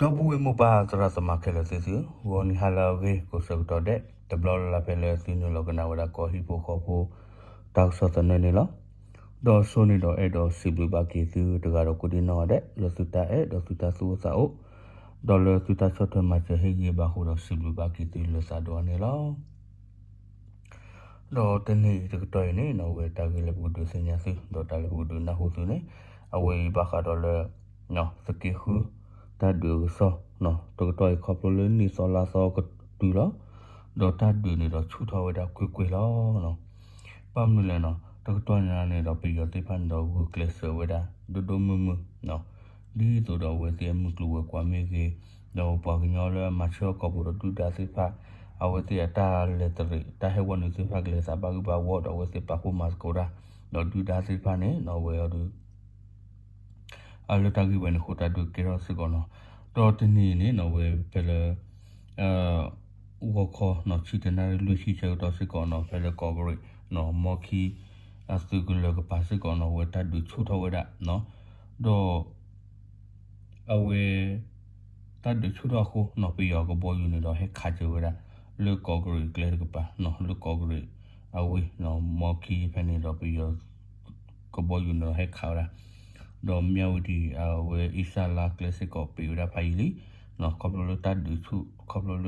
ဒီပုၢ်ဝဲၢ်မိၢ်ပၢ်သရၣ်သမါခဲလၢာ်သ့ၣ်သု, ဂီၤနံၤဟါလၢအဂ့ၤ ကိးဆၢကတီၢ်ဒဲး တဘျီလၢ်လၢ်ဖဲလၢသုနုာ်လီၤကနၣ်ဝဲဒၣ်ကီၢ်ဟံၣ်ဖိဃီဖိ တၢ်ကစီၣ်သနၢၣ်န့ၣ်လီၤ. ဒီးစိန့ၣ်ဒီးအဲၣ်ဒိးစံးဘျုးဘၣ်က့ၤသုတဂၤဒီးကိးဒံနီၢ်ဂၤဒဲး လၢသုတၢ်အဲၣ်ဒီးသုတၢ်သူၣ်အိၣ်သးအိၣ်, ဒီးလၢသုတၢ်ဆီၣ်ထွဲမၤစၢၤဟ့ၣ်ဂံၢ်ဘါအဃိဒီးစံးဘျုးဘၣ်က့ၤသုလၢသးဒိၣ်အါန့ၣ်လီၤ. ဒီးတနံၤအံၤတကတီၢ်အံၤန့ၣ် အဝဲတၢ်ဂ့ၢ်လၢပကဒုးသ့ၣ်ညါသု ဒီးတၢ်လၢပကဒုးနၢ်ဟူသုန့ၣ် အဝဲအံၤဘၣ်ဃးဒီးလၢ သုးက့ဃု တၢ်ဒုးအကစီၣ် တကတီၢ်အံၤခီဖျိလၢနံၣ်သီလါသီကတုၤလီၤ, ဒီးတၢ်ဒုးန့ၣ်ဒီးဆူၣ်ထီၣ်ဝဲဒၣ်ကွ့ၢ်ကွ့ၢ်လီၤ. ဘၣ်မနုၤလဲၣ်နီၤ တကတီၢ်ညါန့ၣ်ဒီး ပယီၤသ့ၣ်တဖၣ်န့ၣ်ဒီးဂုာ်ကျဲးစၢးဝဲဒၣ် ဒိၣ်ဒိၣ်မုၢ်မုၢ် ဒ်သိးဒီးအဝဲသ့ၣ်အမုၢ်ကျိၤဝဲၤကွာ်မ့ၢ်ဂ့ၤ, ဒီးပှၤကညီလၢအမၤဆၢအီၤကီၢ်ပူၤဒီးဒုၣ်ဒါသ့ၣ်တဖၣ် အဝဲသ့ၣ်အတၢ်လဲၤတရံး တၢ်ဟဲဝဲနုာ်သ့ၣ်တဖၣ်ကလဲၤသးဘၣ်ဂံၢ်ဘၣ်ဝီဒီးအဝဲသ့ၣ်ပာ်ဖှိၣ်မၤသကိးတၢ်, ဒီးဒုၣ်ဒါသ့ၣ်တဖၣ်န့ၣ် အဝဲအီၤဒုး အလၢတၢ်ဂ့ၢ်ဝဲန့ၣ်အဃိတၢ်ဒုးကဲထီၣ်စ့ၢ်ကီးနီၤ. ဒီးတနံၤန့ၣ်နီၤ အဝဲဖဲလၢ ဂီၤခီနီၤ ဆံတနၣ်ရံၣ်လွံၢ်ဆံဆၢကတီၢ်စ့ၢ်ကီးနီၤ ဖဲလၢကီၢ်ကရံးနီၤ မီခံ အသုးကလၢၤကပၤစ့ၢ်ကီးနီၤ အဝဲတၢ်ဒုးဆူၣ်ထီၣ်ဝဲဒၣ်နီၤ. ဒီး အဝဲ တၢ်ဒုးဆူၣ်ထီၣ်အဃိနီၤ ပယီၤကဘီယူၤန့ၣ်ဒီးဟဲခးစၢၤဝဲဒၣ် လၢကီၢ်ကရံးကျဲတကပၤနီၤ လၢကီၢ်ကရံးအဝ့ၢ်နီၤ မီခံဖဲန့ၣ်ဒီးပယီၤ ကဘီယူၤန့ၣ်ဒီးဟဲခးဝဲဒၣ်, ဒီးမၠၣ်ဝတံၤ အဝဲအံၣ်စၣ်လါကျဲစ့ၢ်ကီးပံးဝဲဒၣ်ဖးယံၤလံနီၤ ခီဖျိလၢတၢ်ဒုးဆူၣ် ခီဖျိလၢ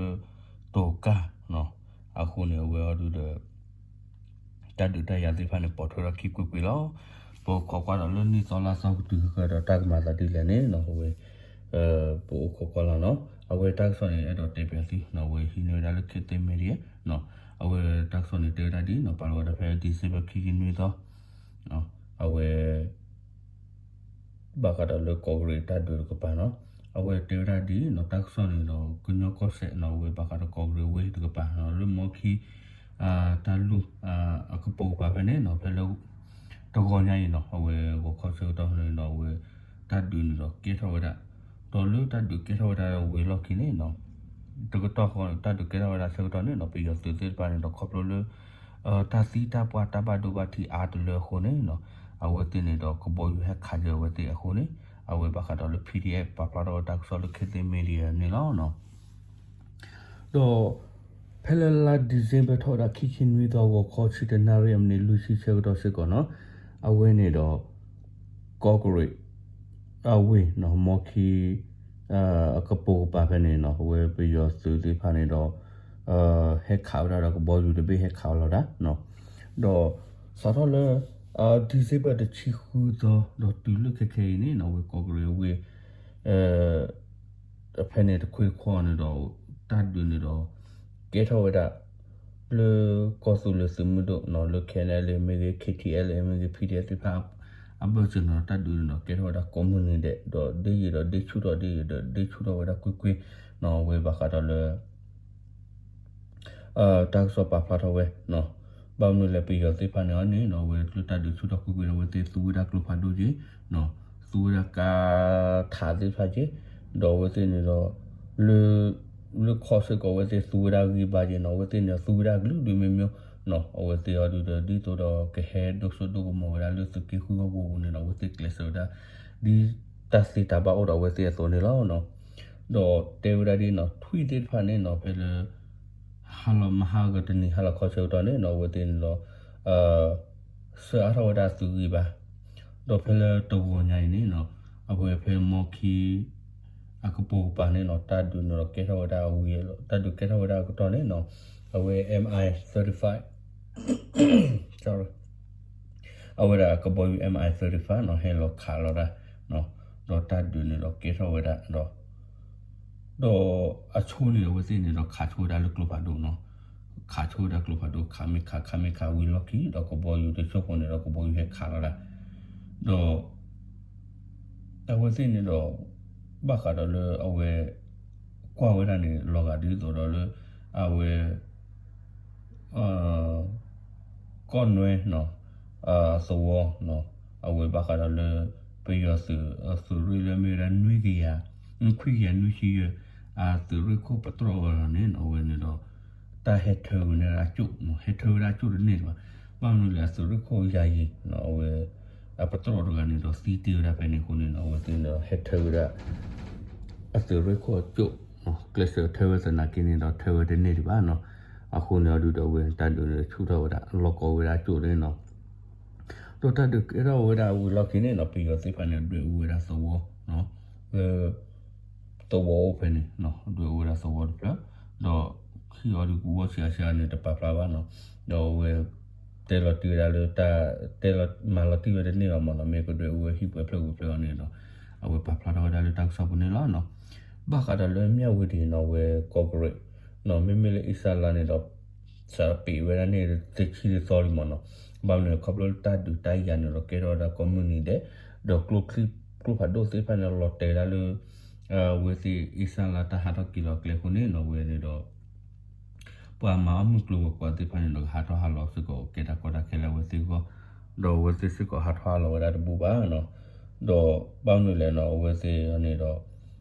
တိၤကၢ်နီၤ အဃိန့ၣ် အဝဲအီၤဒုးဒီး တၢ်ဒုးတၢ်ယၤသ့ၣ်တဖၣ်န့ၣ် ပိာ်ထွဲထီၣ်ခံကွ့ၢ်ကွ့ၢ်လီၤ. ပအိၣ်ခိးကွၢ်ဒီးလၢနံၣ်သီလါသီကတုၤဃီဒီးတၢ်ကမၤသးဒ်လဲၣ်န့ၣ်နီၤ အဝဲ ပအိၣ်ခိးကွၢ်လီၤနီၤ. အဝဲတၢ်ကစီၣ်န့ၣ် အဲၣ်ဒိးတဲပၠးသုနီၤ အဝဲဟံးန့ၢ်ဝဲဒၣ်လၢ ခေတ်သစ် Media နီၤ. အဝဲတၢ်ကစီၣ်န့ၣ်တဲဝဲဒၣ်ဒ်နီၤ ပာ်လီၤဝဲဒၣ်ဖဲ December ခံဆံနွံသီ အဝဲ ဘၣ်ဃးဒီးလၢကီၢ်ကရံးတၢ်ဒုးတကပၤနီၤ အဝဲတဲဝဲဒၣ်ဒ်နီၤ တၢ်ကစီၣ်န့ၣ်ဒီး ကညီကီၢ်စဲၣ်နီၤ အဝဲဘၣ်ဃးဒီးကီၢ်ကရံးဝ့ၢ်တကပၤနီၤ လၢမီခံ တၢ်လူၢ် အကပိာ်ကပၤဖဲန့ၣ်နီၤ ဖဲလၢ တဂီၤညါအံၤနီၤ အဝဲဂီၤခီဆၢကတီၢ်န့ၣ်ဒီး အဝဲတၢ်ဒုးန့ၣ်ဒီးကဲထီၣ်ဝဲဒၣ် ဒီးလၢတၢ်ဒုးကဲထီၣ်ဝဲဒၣ်ဝံၤအလီၢ်ခံန့ၣ်နီၤ တကတီၢ်ဃီ တၢ်ဒုးကဲထီၣ်ဝဲဒၣ်ဆၢကတီၢ်န့ၣ်နီၤ ပယီၤသုးသ့ၣ်တဖၣ်န့ၣ်ဒီး ခီဖျိလၢ တၢ်သံတၢ်ပှၢ်တၢ်ဘၣ်ဒိဘၣ်ထံးအါတလၢအဃိန့ၣ်နီၤ အဝဲသ့ၣ်န့ၣ်ဒီးကဘီယူၤဟဲခးစၢၤအဝဲသ့ၣ်အဃိန့ၣ် အဝဲဘၣ်ဃးဒီးလၢ PDF ပာ်ဖျါထီၣ်ဝဲတၢ်ကစီၣ်လၢ ခေတ်သစ် Media န့ၣ်လီၤ. ဒီး ဖဲလၢလါ December ထီၣ်ဝဲဒၣ်ခံဆံနွံသီ ဂီၤခီဆံတနၣ်ရံၣ်အမံးနံးလွံၢ်ဆံဆၢကတီၢ်စ့ၢ်ကီးနီၤ အဝဲန့ၣ်ဒီး ကီၢ်ကရံး အဝ့ၢ်နီၤ မီခံ အကပိာ်ကပၤဖဲန့ၣ်နီၤ အဝဲပယီၤသုးသ့ၣ်တဖၣ်န့ၣ်ဒီး ဟဲခးဝဲဒၣ်ဒီးကဘီယူၤတဘ့ၣ်ဟဲခးဝဲလီၤဒၣ်နီၤ ဒီးစးထီၣ်လၢ December တဆံဃုသီ ဒီးတုၤလၢခဲခဲအံၤန့ၣ်နီၤ အဝဲကီၢ်ကရံးအဝ့ၢ် ဖဲန့ၣ်တခွ့တခွီန့ၣ်ဒီး တၢ်ဒုးန့ၣ်ဒီး ကဲထီၣ်ဝဲဒၣ် လၢကီၢ်သူလ့ၤသုးမုၢ်ဒိၣ်နီၤ လၢ KNLA မ့ၢ်ဂ့ၤ KTLA မ့ၢ်ဂ့ၤ PDF သ့ၣ်တဖၣ် အဘၢၣ်စၢၤန့ၣ်ဒီး တၢ်ဒုးန့ၣ်ဒီး ကဲထီၣ်ဝဲဒၣ်ကိးမုၢ်နံၤဒဲး ဒီးဒ်ယံာ်ဒီးဒ်ဆူၣ်ထီၣ်ဒ်ယံာ်ဒီးဒ်ဆူၣ်ထီၣ်ဝဲဒၣ်ကွ့ၢ်ကွ့ၢ်နီၤ အဝဲဘၣ်ဃးဒီးလၢ တၢ်ကစီၣ်ပာ်ဖျါထီၣ်ဝဲနီၤ ဘၣ်မနုၤလဲၣ် ပယီၤသ့ၣ်တဖၣ်န့ၣ်အီၤန့ၣ်နီၤ အဝဲလၢတၢ်ဒုးဆူၣ်ထီၣ်ကွ့ၢ်ကွ့ၢ်န့ၣ် အဝဲသ့ၣ်သူဝဲဒၣ်ကျိဖးဒိၣ်က့ၤ သူဝဲဒၣ်ကါထးသ့ၣ်တဖၣ်က့ၤ ဒီးအဝဲသ့ၣ်န့ၣ်ဒီး လၢ လၢခီၣ်စ့ၢ်ကီးအဝဲသ့ၣ်သူဝဲဒၣ်ဂံၢ်ဘါက့ၤနီၤ အဝဲသ့ၣ်န့ၣ်ဒီးသူဝဲဒၣ်ကလုာ်ဒူၣ်မ့ၢ်မ့ၢ်နီၤ အဝဲသ့ၣ်အီၤဒုးဒီး ဒ်သိးဒီးကဟဲဒိၣ်စိဒိၣ်ကမီၤဝဲဒၣ်လၢသုးက့ဃုဂီၢ်ပူၤန့ၣ်ဒီး အဝဲသ့ၣ်ကျဲးစၢးဝဲဒၣ် ဒ်တၢ်သ့တၢ်ဘၣ်အိၣ်ဒီးအဝဲသ့ၣ်အသိးန့ၣ်လီၤ. ဒီးတဲဝဲဒၣ်ဒ်နီၤ ထွံၣ်သ့ၣ်တဖၣ်န့ၣ်နီၤ ဖဲလၢ ဟါလီၤမဟါဂီၤတနံၤ ဟါလီၤခီဆၢကတီၢ်န့ၣ်နီၤ အဝဲသ့ၣ်န့ၣ်ဒီး ဆှၢအါထီၣ်ဝဲဒၣ်သုးဂံၢ်ဘါ ဒီးဖဲလၢတဂီၤညါအံၤန့ၣ်နီၤ အဝဲဖဲမီခံ အကပိာ်ကပၤန့ၣ်နီၤ တၢ်ဒုးန့ၣ်ဒီးကဲထီၣ်ဝဲဒၣ်အဝံၤ တၢ်ဒုးကဲထီၣ်ဝဲဒၣ်အကတီၢ်န့ၣ်နီၤ အဝဲ M I thirty-five အဝဲဒၣ်ကဘီယူၤ M I thirty-five နီၤ ဟဲလီၤခးလီၤဒၣ် ဒီးတၢ်ဒုးန့ၣ်ဒီးကဲထီၣ်ဝဲဒၣ်ဒီး ဒီးအဆိန့ၣ် အဝဲသ့ၣ်န့ၣ်ဒီးခးဆိဝဲဒၣ်လၢကျိဖးဒိၣ်နီၤ, ခးဆိဝဲဒၣ်ကျိဖးဒိၣ် ခးမ့ၢ်ခး ခးမ့ၢ်ခးဝံၤလီၢ်ခံ ဒီးကဘီယူၤတစိၢ်ဖိန့ၣ်ဒီးကဘီယူၤဟဲခးလီၤဒၣ်, ဒီး အဝဲသ့ၣ်န့ၣ်ဒီး ဘၣ်ဃးဒီးလၢအဝဲ ကွၢ်ဝဲဒၣ်န့ၣ် လီၤဂာ်ဒ်သိးဒီးလၢ အဝဲ ကီၢ်နွဲနီၤ, သဝီနီၤ, အဝဲဘၣ်ဃးဒီးလၢ ပယီၤသုး သုးရ့ၣ်လၢမ့ၢ်ဝဲဒၣ် နွံကယၤ နွံခွံကယၤနွံဆံယဲၢ် အသုးရ့ၣ်ခိၣ်ပတြီၢ်ဝဲဒၣ်န့ၣ်နီၤ, အဝဲန့ၣ်ဒီး တၢ်ဟဲထၢဝဲဒၣ်အကၠိၣ်နီၤ, ဟဲထၢဝဲဒၣ်အကၠိၣ်တန့ၢ်လၢၤဘၣ်, ဘၣ်မနုၤလဲၣ် အသုးရ့ၣ်ခိၣ်ယၤယံၤနီၤ, အဝဲ အပတြီၢ်တဂၤန့ၣ်ဒီးသံတ့ၢ်ဝဲဒၣ်ဖဲန့ၣ်အဃိန့ၣ်နီၤ, အဝဲသ့ၣ်န့ၣ်ဒီးဟဲထၢဝဲဒၣ် အသုးရ့ၣ်ခိၣ်အကၠိၣ် ကျဲးစၢးထဲဝဲသနာ်က့န့ၣ်ဒီး ထဲဝဲတန့ၢ်ဒံးဘၣ်နီၤ. အဃိန့ၣ်အဒုဒီး အဝဲတၢ်ဒုးန့ၣ်ဆူၣ်ထီၣ်ဝဲဒၣ် လီၢ်ကီဝဲဒၣ်ကၠိၣ်န့ၣ်နီၤ. ဒီးတၢ်ဒုးကဲထီၣ်ဝဲဒၣ်ဝံၤလီၢ်ခံန့ၣ်နီၤ ပယီၤသ့ၣ်တဖၣ်န့ၣ် ဒွဲၣ်အူဝဲဒၣ်သဝီ သဝီအိၣ်ဖဲန့ၣ် ဒွဲၣ်အူဝဲဒၣ်သဝီတဖျၢၣ်, ဒီးခံအီၤဒုးကဝီၤဆံးအါဆံးအါန့ၣ် တပာ်ဖျါဘၣ်နီၤ. ဒီးအဝဲ တဲလီၤတံၢ်ဝဲဒၣ်လၢတၢ် တဲလီၤမၤလီၤတံၢ်ဝဲတန့ၢ်ဘၣ်မ့ၢ်နီၤ, မ့ၢ်ကဒွဲၣ်အူဝဲဟံၣ်ပှဲၤဖျၢၣ်ပှဲၤဖျၢၣ်အီၤန့ၣ်ဒီး အဝဲပာ်ဖျါထီၣ်ဝဲဒၣ်လၢတၢ်ကစီၣ်ပူၤန့ၣ်လီၤနီၤ. ဘၣ်ဃးဒီးလၢမၠၣ်ဝတံၤနီၤ အဝဲကီၢ်ကရ့ၣ် မ့မ့ၢ်လၢအ့စၢ်လါန့ၣ်ဒီး စးပ့ၤဝဲဒၣ်န့ၣ် တဆံတသီလံမ့ၢ်နီၤ. ဘၣ်မနုၤလဲၣ် ခီဖျိလၢတၢ်ဒုးတၢ်ယၤန့ၣ်ဒီး ကဲထီၣ်ဝဲဒၣ်ကိးမုၢ်နံၤဒဲး, ဒီးကျိချံကျိဖးဒိၣ်သ့ၣ်တဖၣ်န့ၣ် လီၤတဲာ်ဝဲဒၣ်လၢ အဝဲသ့ၣ်အ့စၢ်လါတၢ်ဟးထီၣ်က့ၤလီၤကျဲအဃိန့ၣ်နီၤ အဝဲန့ၣ်ဒီး ပှၤမၤအီၣ်မုၢ်ကျိၤဝဲၤကွာ်သ့ၣ်တဖၣ်န့ၣ်ဒီး ကဟးထီၣ်ဟးလီၤစ့ၢ်ကီး ကဲတၢ်ကီတၢ်ခဲလၢအဝဲသ့ၣ်အဂီၢ်, ဒီးအဝဲသ့ၣ်စ့ၢ်ကီးဟးထီၣ်ဟးလီၤဝဲဒၣ်တဘူၣ်ဘၣ်နီၤ. ဒီးဘၣ်မနုၤလဲၣ်နီၤ အဝဲသ့ၣ်န့ၣ်ဒီး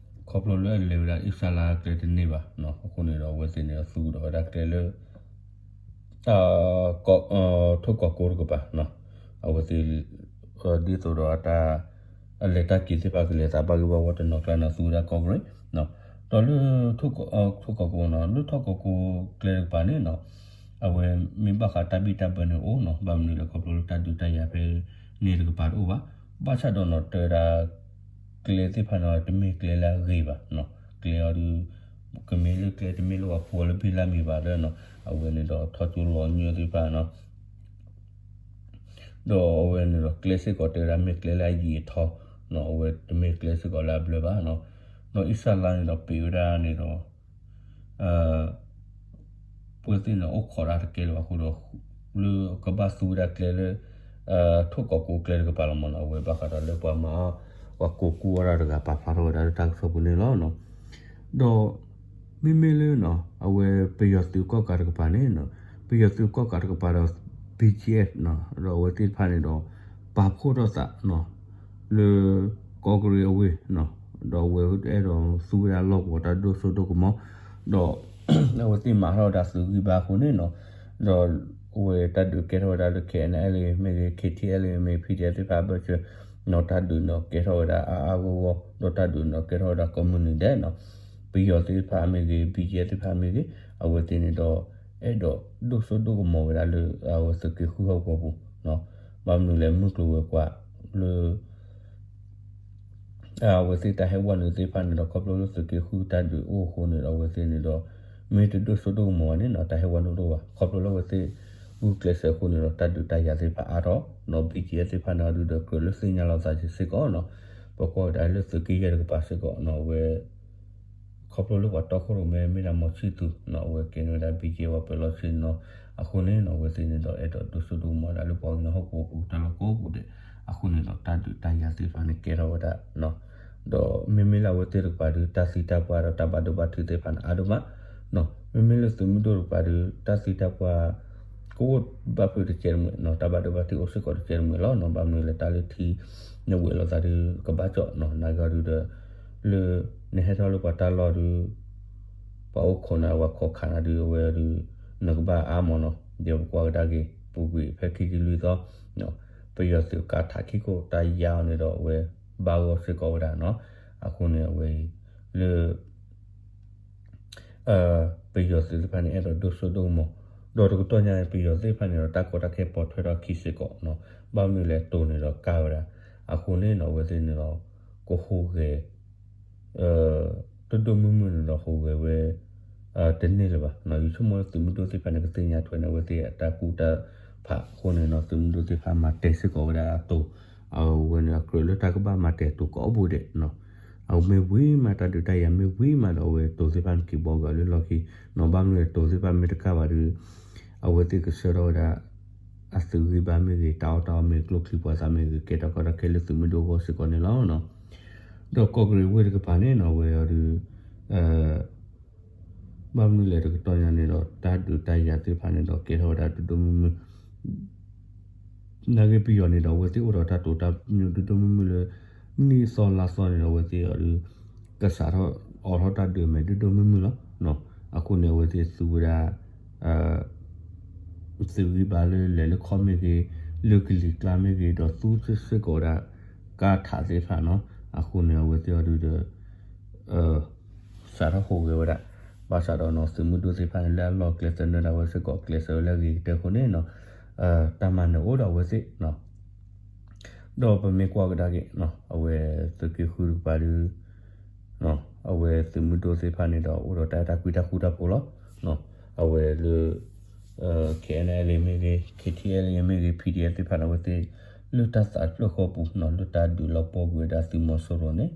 ခီဖျိလၢအလဲၤဝဲဒၣ်အ့စၢ်လါကျဲတန့ၢ်ဘၣ်နီၤ, အဃိန့ၣ်ဒီး အဝဲသ့ၣ်န့ၣ်ဒီးသူၣ်ကဒီးဝဲဒၣ်ကျဲလၢ ထိၣ်ကီၢ်ကိတကပၤနီၤ, အဝဲသ့ၣ် ဒ်သိးဒီးအတၢ် အလဲၤတၢ်က့ၤသ့ၣ်တဖၣ်ကလဲၤသးဘၣ်ဂ့ၤဘၣ်ဝီတနီၤကျါနီၤ သူဝဲဒၣ်ကီၢ်ကရ့ၣ်, ဒီးလၢ ထိၣ်ကီၢ်ကိနီၤ လၢထိၣ်ကီၢ်ကိကျဲတကပၤန့ၣ်နီၤ, အဝဲမ့ၢ်ဘၣ်ဃးတၢ်ဘံၣ်တၢ်ဘၢန့ၣ်အိၣ်နီၤ, ဘၣ်မနုၤလဲၣ် ခီဖျိလၢတၢ်ဒုးတၢ်ယၤဖဲန့ၣ်တကပၤတအိၣ်ဘၣ်, ဘၣ်ဆၣ်ဒီးနီၤ တဲဝဲဒၣ် ကျဲသ့ၣ်တဖၣ်န့ၣ် တမ့ၢ်ကျဲလၢအဂ့ၤဘၣ်နီၤ, ကျဲအီၤဒုး ကမ့ၢ်လၢကျဲတမ့ၢ်လၢပှၤဖှူအီၤလၢဘ့ၣ်လၢမ့ၤဘၣ်ဒီးနီၤ, အဝဲန့ၣ်ဒီးထီၣ်ကၠိလီၤညၢသ့ၣ်တဖၣ်နီၤ ဒီးအဝဲန့ၣ်ဒီးကျဲစ့ၢ်ကီးတဲဝဲဒၣ်မ့ၢ်ကျဲလၢအယံာ်အထီနီၤ, အဝဲတမ့ၢ်ကျဲစ့ၢ်ကီးလၢအဘျၢဘၣ်နီၤ, ဒီးအ့စၢ်လါန့ၣ်ဒီးပ့ၤဝဲဒၣ်န့ၣ်ဒီး ပှၤသ့ၣ်န့ၣ်အိၣ်ခိးတၢ်တကဲလၢၤဘၣ်အဃိဒီး လၢကဘၣ်သူဝဲဒၣ်ကျဲလၢ ထိၣ်ကီၢ်ကိကျဲတကပၤလီၤမ့ၢ်နီၤ, အဝဲဘၣ်ဃးဒီးလၢပှၤမၤ ပှၤကိးကူအီၣ်တၢ်တဂၤပာ်ဖျါထီၣ်ဝဲဒၣ်လၢတၢ်ကစီၣ်ပူၤန့ၣ်လီၤ. ဒီး မ့မ့ၢ်လၢနီၤ အဝဲပယီၤသုးကီၣ်ကးတကပၤန့ၣ်နီၤ, ပယီၤသုးကီၣ်ကးတကပၤဒီး ဘံၣ်ကၠံၣ်အ့ၣ် ဒီးအဝဲသ့ၣ်တဖၣ်န့ၣ်ဒီး ပာ်ဖှိၣ်ထီၣ်သးနီၤ လၢကီၢ်ကရ့ၣ်အဝ့ၢ်နီၤ, ဒီးအဝဲအဲၣ်ဒိးသူဝဲဒၣ်လီၢ်ကဝီၤတၢ်ဒိၣ်စိဒိၣ်ကမီၤ, ဒီး အဝဲသ့ၣ်မၤထီၣ်ဝဲဒၣ်သုးဂံၢ်ဘါအဃိန့ၣ်နီၤ, ဒီးအဝဲတၢ်ဒုးကဲထီၣ်ဝဲဒၣ်လၢ ခဲအံၤအ့ၣ်လၢမ့ၢ်ဂ့ၤ ခဲထံအ့ၣ်လၢမ့ၢ်ဂ့ၤ ဖံၣ်ဒဲသ့ၣ်တဖၣ်အဘၢၣ်စၢၤ နီၤ တၢ်ဒုးန့ၣ်ကဲထီၣ်ဝဲဒၣ်အါအါဂီၢ်ဂီၢ် ဒီးတၢ်ဒုးန့ၣ်ကဲထီၣ်ဝဲဒၣ်ကိးမုၢ်နံၤဒဲးနီၤ, ပယီၤသ့ၣ်တဖၣ်မ့ၢ်ဂ့ၤ ဘံၣ်ကၠံၣ်အ့ၣ်သ့ၣ်တဖၣ်မ့ၢ်ဂ့ၤ အဝဲသ့ၣ်န့ၣ်ဒီး အဲၣ်ဒိးဒိၣ်စိဒိၣ်ကမီၤဝဲဒၣ်လၢ အဝဲသုးက့ဃုဟီၣ်ကဝီၤပူၤနီၤ, ဘၣ်မနုၤလဲၣ် မုၢ်ကျိၤဝဲၤကွာ်လၢ အဝဲသ့ၣ်တၢ်ဟဲဝဲနုာ်သ့ၣ်တဖၣ်န့ၣ်ဒီး ခီဖျိလၢသုးက့ဃုတၢ်ဒုးအိၣ်အဃိန့ၣ်ဒီး အဝဲသ့ၣ်န့ၣ်ဒီး မ့ၢ်တဒိၣ်စိဒိၣ်ကမီၤဘၣ်န့ၣ်နီၤ တၢ်ဟဲဝဲနုာ်တအိၣ်ဘၣ်, ခီဖျိလၢအဝဲသ့ၣ် ဂုာ်ကျဲးစၢးအဃိန့ၣ်ဒီး တၢ်ဒုးတၢ်ယၤသ့ၣ်တဖၣ်အါထီၣ်နီၤ, ဘံၣ်ကၠံၣ်အ့ၣ်သ့ၣ်တဖၣ်န့ၣ် အဒုဒီးကြၢးလၢသ့ၣ်ညါလီၤသးစ့ၢ်ကီးနီၤ, ပကွၢ်ဝဲဒၣ်လၢသုးက့ယဲၢ်တကပၤစ့ၢ်ကီးနီၤ အဝဲ ခီဖျိလၢပှၤတီခိၣ်ရိၣ်မဲ မ့ၢ်ဒၣ်မီၤဆံၣ်သူးနီၤ အဝဲကဲန့ၢ်ဝဲဒၣ် ဘံၣ်ကၠံၣ်အ့ၣ် ပှဲၤလီၢ်ဆ့နီၤ, အဃိန့ၣ်နီၤ အဝဲသ့ၣ်န့ၣ်ဒီး အဲၣ်ဒိးဒိၣ်စိဒိၣ်ကမီၤဝဲဒၣ်လၢပှၤကညီဟီၣ်ကဝီၤပူၤတၢ်လီၢ်ကိးပူၤဒဲး, အဃိန့ၣ်ဒီး တၢ်ဒုးတၢ်ယၤသ့ၣ်တဖၣ်န့ၣ်ကဲထီၣ်ဝဲဒၣ်နီၤ, ဒီးမ့မ့ၢ်လၢအဝဲသ့ၣ်တကပၤဒီး တၢ်သံတၢ်ပှၢ်ဒီးတၢ်ဘၣ်ဒိဘၣ်ထံးသ့ၣ်တဖၣ်န့ၣ် အါဒိၣ်မးနီၤ, မ့မ့ၢ်လၢသုးမုၢ်ဒိၣ်တကပၤဒီး တၢ်သံတၢ်ပှၢ် ကအိၣ်ဘၣ်ဖုးတကဲးတမှဲးနီၤ, တၢ်ဘၣ်ဒိဘၣ်ထံးအိၣ်စ့ၢ်ကီးတကဲးတမှဲးလီၤနီၤ, ဘၣ်မနုၤလဲၣ် တၢ်လၢထံ နဝဲးလိာ်သးဒီးကဘၣ်ကၠီၣ်နီၤ, နာ်က့အီၤဒုဒီး လၢ နဟဲထီၣ်လၢပှၤတၢ်လီၢ်ဒီး ပှၤအိၣ်ခိးနၤ ပှၤခိးခးနၤဒီး အဝဲအီၤဒု နကဘၣ်အါမးနီၤ, ဒီးပကွၢ်ကဒါက့ၤ ပူၤကွံာ်ဖဲခံဆံလွံၢ်သီ ပယီၤသုးကါထးခံခိၣ်တၢ်ယါအီၤန့ၣ်ဒီး အဝဲဘၣ်ဂီၢ်စ့ၢ်ကီးဝဲဒၣ်နီၤ, အဃိန့ၣ်အဝဲအံၤ လၢ ပယီၤသုးသ့ၣ်တဖၣ်န့ၣ် အဲၣ်ဒိးဒိၣ်စိဒိၣ်ကမီၤ, ဒီးတကတီၢ်ညါန့ၣ် ပယီၤသ့ၣ်တဖၣ်န့ၣ်ဒီး တၢ်ကီတၢ်ခဲပိာ်ထွဲထီၣ်ခံစ့ၢ်ကီးနီၤ, ဘၣ်မနုၤလဲၣ် တိၤန့ၣ်ဒီးကါဝဲဒၣ်, အဃိန့ၣ်နီၤ အဝဲသ့ၣ်န့ၣ်ဒီး ကဟူးဂဲၤ တဒိၣ်မုၢ်မုၢ်န့ၣ်ဒီး ဟူးဂဲၤဝဲ တန့ၢ်လၢၤဘၣ်နီၤ, ယဆိကမိၣ်လၢသုးမုၢ်ဒိၣ်သ့ၣ်တဖၣ်န့ၣ် ကသ့ၣ်ညါထွဲန့ၣ် အဝဲသ့ၣ်အတၢ်ကူၣ်တၢ်ဖးအဃိန့ၣ်နီၤ, သုးမုၢ်ဒိၣ်သ့ၣ်တဖၣ်မၤတဲာ်စ့ၢ်ကီးဝဲဒၣ်အတိၤ, အဝဲန့ၣ်အကြၢးလၢတၢ်ကဘၣ်မၤတဲာ်တိၤကိးပူၤဒဲးနီၤ, အဝဲမ့ၢ်ဝံၤမး တၢ်ဒုးတၢ်ယၤမ့ၢ်ဝံၤမးဒီး အဝဲတိၤသ့ၣ်တဖၣ်န့ၣ်က့ၤဘှီက့ၤအီၤလၢလီၢ်ခံနီၤ, ဘၣ်မနုၤလဲၣ်တိၤသ့ၣ်တဖၣ်မ့ၢ်တကါဘၣ်ဒီး အဝဲသ့ၣ်ကဆှၢထီၣ်ဝဲဒၣ် အသုးဂံၢ်ဘါမ့ၢ်ဂ့ၤ တၢ်အီၣ်တၢ်အီမ့ၢ်ဂ့ၤ ကျိချံမျိာ်သၣ်မ့ၢ်ဂ့ၤ ကဲထီၣ်ကီထီၣ်ခဲလၢာ်သုးမုၢ်ဒိၣ်အဂီၢ်စ့ၢ်ကီးန့ၣ်လီၤ. ဒီးကီၢ်ကရ့ၣ်ဝ့ၢ်တကပၤန့ၣ်နီၤ အဝဲအီၤဒုး ဘၣ်မနုၤလဲၣ်တကတီၢ်ညါန့ၣ်ဒီး တၢ်ဒုးတၢ်ယၤသ့ၣ်တဖၣ်န့ၣ်ဒီး ကဲထီၣ်ဝဲဒၣ်ဒိၣ်ဒိၣ်မုၢ်မုၢ် နာ်က့ပယီၤန့ၣ်ဒီး အဝဲသ့ၣ်အိၣ်ဒီးတၢ်တိာ်တၢ်ပညိၣ်ဒိၣ်ဒိၣ်မုၢ်မုၢ်လၢ နံၣ်သီလါသီန့ၣ်ဒီး အဝဲသ့ၣ်အီၤဒုး ကစးထီၣ်အိးထီၣ်တၢ်ဒုးမဲာ်ဒိၣ်ဒိၣ်မုၢ်မုၢ်လီၤ. အဃိန့ၣ် အဝဲသ့ၣ်သူဝဲဒၣ် သုးဂံၢ်ဘါလၢလဲၤလၢခီမ့ၢ်ဂ့ၤ, လၢကလံၤကျါမ့ၢ်ဂ့ၤ, ဒီးသူစ့ၢ်ကီးဝဲဒၣ် ကါထးသ့ၣ်တဖၣ်နီၤ. အဃိန့ၣ် အဝဲသ့ၣ်အီၤဒုးဒီး စးထီၣ်ဟူးဂဲၤဝဲဒၣ်, ဘၣ်ဆၣ်ဒီးနီၤ သုးမုၢ်ဒိၣ်သ့ၣ်တဖၣ်န့ၣ် လၢအလီၢ်ကျဲသနၢၣ်ဒၣ်ဝဲစ့ၢ်ကီး ကျဲးစၢးဝဲလၢအဂ့ၤကတၢၢ်အဃိန့ၣ်နီၤ, တၢ်မၤနၢၤအိၣ်ဒီးအဝဲသ့ၣ်နီၤ, ဒီးပမ့ၢ်ကွၢ်ကဒါက့ၤနီၤ အဝဲသုးက့ဃုတကပၤဒု အဝဲသုးမုၢ်ဒိၣ်သ့ၣ်တဖၣ်န့ၣ်ဒီး အိၣ်ဒီးတၢ်အဲၣ်တၢ်ကွံတၢ်ဃူတၢ်ဖိးလီၤ. အဝဲလၢ KNLA မ့ၢ်ဂ့ၤ KTLA မ့ၢ်ဂ့ၤ PDF သ့ၣ်တဖၣ်န့ၣ် အဝဲသ့ၣ် လၢတၢ်သးတဖျၢၣ်ဃီပူၤနီၤ လၢတၢ်ဒုးလီၤပှီၢ်ကွံာ်ဝဲဒၣ်သုးမီၤစိရိၤန့ၣ်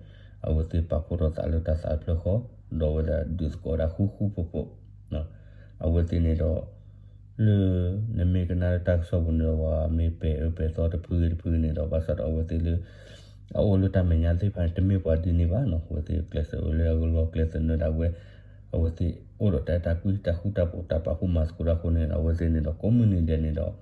အဝဲသ့ၣ်ပာ်ဖှိၣ်ထီၣ်သးလၢတၢ်သးတဖျၢၣ်ဃီ, ဒီးအဝဲဒၣ်ဒုးသကိးဒၣ်ဃူဃူဖိးဖိး, အဝဲသ့ၣ်န့ၣ်ဒီး လၢ နမ့ၢ်ကနၣ်လၢတၢ်ကစီၣ်ပူၤန့ၣ်ဒီး ပှၤမ့ၢ်ပဲာ်အၢပဲာ်သီတဖုဂ့ၤတဖုဂ့ၤန့ၣ်ဒီး ဘၣ်ဆၣ်ဒီးအဝဲသ့ၣ်လၢ အအိၣ်လၢတၢ်မဲာ်ညါသ့ၣ်တဖၣ်န့ၣ် တမ့ၢ်ပှၤဒ်န့ၣ်ဘၣ်နီၤ, အဝဲသ့ၣ်ကျဲးစၢးဝဲလၢအလီၢ်ကျဲသနၢၣ်ဒၣ်ဝဲ, အဝဲသ့ၣ်အိၣ်ဒီးတၢ်အဲၣ်တၢ်ကွံတၢ်ဃူတၢ်ဖိး တၢ်ပာ်ဖှိၣ်မၤသကိးတၢ်အဃိန့ၣ်ဒီး အဝဲသ့ၣ်န့ၣ်ဒီး ကိးမုၢ်နံၤဒဲးန့ၣ်ဒီး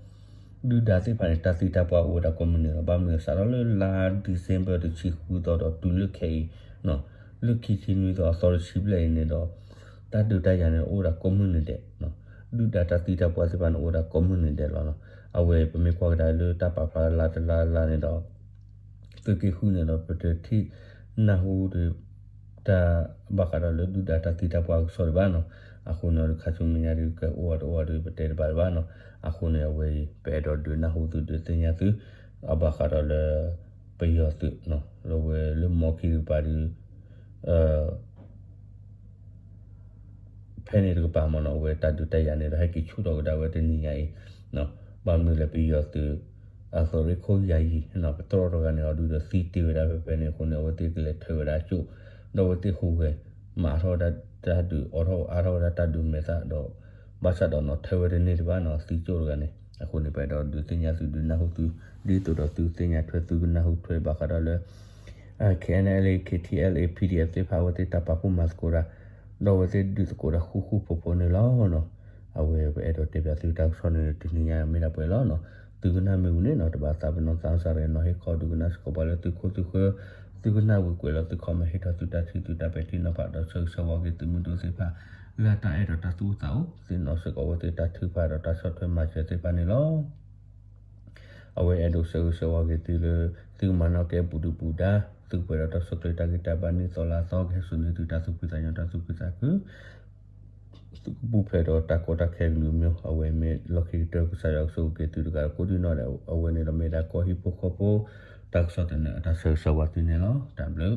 ဒုၣ်ဒါသ့ၣ်တဖၣ်န့ၣ် တၢ်သံတၢ်ပှၢ်အိၣ်ဝဲဒၣ်ကိးမုၢ်နံၤလီၤ. ဘၣ်မနုၤစးထီၣ်လၢလါ December တဆံဃုသီဒီးတုၤလၢခဲအံၤ လၢခံဆံနွံသီအသီတဆံဘျဲၣ်အံၤန့ၣ်ဒီး တၢ်ဒုးတၢ်ယၤန့ၣ်အိၣ်ဝဲဒၣ်ကိးမုၢ်နံၤဒဲး, ဒုၣ်ဒါတၢ်သံတၢ်ပှၢ်သ့ၣ်တဖၣ်န့ၣ်အိၣ်ဝဲဒၣ်ကိးမုၢ်နံၤဒဲးလီၤ. အဝဲပမ့ၢ်ကွၢ်ကဒါလၢတၢ်ပာ်ဖျါလါတလါလါန့ၣ်ဒီး သုးက့ဃုန့ၣ်ဒီး ပတထံၣ်နၢ်ဟူဒီး တၢ်ဘၣ်ဃးဒီးလၢဒုၣ်ဒါတၢ်သံတၢ်ပှၢ်ကစီၣ်ဒံးဘၣ်နီၤ, အဃိန့ၣ်ဒီး ခါဆူမဲာ်ညါဒုးကအိၣ်အီၤတအိၣ်အီၤဒုး ပတဲတဘၣ်ဘၣ်နီၤ, အဃိန့ၣ် အဝဲအံၤ ပအဲၣ်ဒိးဒုးနၢ်ဟူသုဒုးသ့ၣ်ညါသု အဘၣ်ဃးဒီးလၢ ပယီၤသုးနီၤ လၢဝဲလၢမီခံတကပၤဒုး ဖဲန့ၣ်တကပၤမ့ၢ်နီၤ အဝဲတၢ်ဒုးတၢ်ယၤန့ၣ်ဒီး ဟဲက့ၤဆူၣ်ထီၣ်ကဒါဝဲတနံၤညါအံၤ, ဘၣ်မနုၤလဲၣ် ပယီၤသုး အသုးရ့ၣ်ခိၣ်ယၤယံၤ ပတြီတဂၤန့ၣ်အီၤဒုးဒီးသံတ့ၢ်ဝဲဒၣ်ဖဲဖဲန့ၣ်အဃိန့ၣ် အဝဲသ့ၣ်ကလဲၤထၢဝဲဒၣ်အကၠိၣ်, ဒီးအဝဲသ့ၣ်ဟူးဂဲၤ မၤထီၣ်ဝဲဒၣ်တၢ်ဒုး အိးထီၣ်အါထီၣ်ဝဲဒၣ်တၢ်ဒုးမဲာ်သၣ်ဒီး ဘၣ်ဆၣ်ဒီးနီၤ ထၢဝဲတန့ၢ်တဘၣ်နီၤ သံကၠိၣ်တဂၤန့ၣ်, အဃိန့ၣ် ပအဲၣ်ဒိးဒုးသ့ၣ်ညါသုဒုးနၢ်ဟူသု ဒ်သိးဒီးသုသ့ၣ်ညါထွဲသုကနၢ်ဟူထွဲဘၣ်ဃးဒီးလၢ KNLA KTLA PDF သ့ၣ်တဖၣ်အဝဲသ့ၣ်တၢ်ပာ်ဖှိၣ်မၤသကိးတၢ် ဒီးအဝဲသ့ၣ်ဒုးသကိးတၢ်ဃူဃူဖိးဖိးန့ၣ်လီၤနီၤ. အဝဲပအဲၣ်ဒိးတဲဘၣ်သုတၢ်ကစီၣ်န့ၣ်တနံၤညါမ့ၢ်ဒၣ်ပှဲၤလီၤနီၤ. သုကနၣ်မ့ၢ်ဝံၤန့ၣ်နီၤ တဘၣ်သးပ့ၤနီၣ်သးစၢ်ရ့နီၤ ဟ့ၣ်ခီဒုးကနၣ်စ့ၢ်ကီးပှၤလၢသုခိၣ်သုဃၢ, သုကနၣ်ဝံၤကွဲးလီၤသု comment ဟ့ၣ်ထီၣ်သုတၢ်ထံၣ်သုတၢ်ပဲာ်ထံနီၤဖးဒီးဆၢဂ့ၤဆၢဝါက့ၤသုးမုၢ်ဒိၣ်သ့ၣ်တဖၣ် လၢအတၢ်အဲၣ်ဒီးတၢ်သူၣ်အိၣ်သးအိၣ် သ့ၣ်နီၣ်စ့ၢ်ကီးအဝဲသ့ၣ်တၢ်ထုကဖၣ်ဒီးတၢ်ဆီၣ်ထွဲမၤစၢၤသ့ၣ်တဖၣ်န့ၣ်လီၤ. အဝဲအဲၣ်ဒိးဆၢဂ့ၤဆၢဝါက့ၤသုလၢ သုကမၤနီၣ်ကဲပူၤဒုၣ်ပူၤဒါ, သုကပှဲၤဒီးတၢ်ဆၢကျၢၤတၢ်ဂံၢ်တၢ်ဘါနံၣ်သီလါသီ ကဟဲစိာ်န့ၢ်သုတၢ်သူၣ်ဖှံသးညီတၢ်သူၣ်ဖှံသးခု သုကပူၤဖျဲးဒီးတၢ်ကီတၢ်ခဲကလုာ်မ့ၢ် အဝဲမ့ၢ်လီၢ်ခံကတၢၢ်ကစၢ်ယွၤကဆိၣ်ဂ့ၤက့ၤသုတဂၤဒီးကိးဒံနီၢ်ဒဲး အဝဲန့ၣ်ဒီးမ့ၢ်ဒၣ်ကီၢ်ဟံၣ်ဖိဃီဖိ တၢ်ကစီၣ်သန့အတၢ်ဆၢဂ့ၤဆၢဝါသုန့ၣ်လီၤ. တၢ်ဘျုး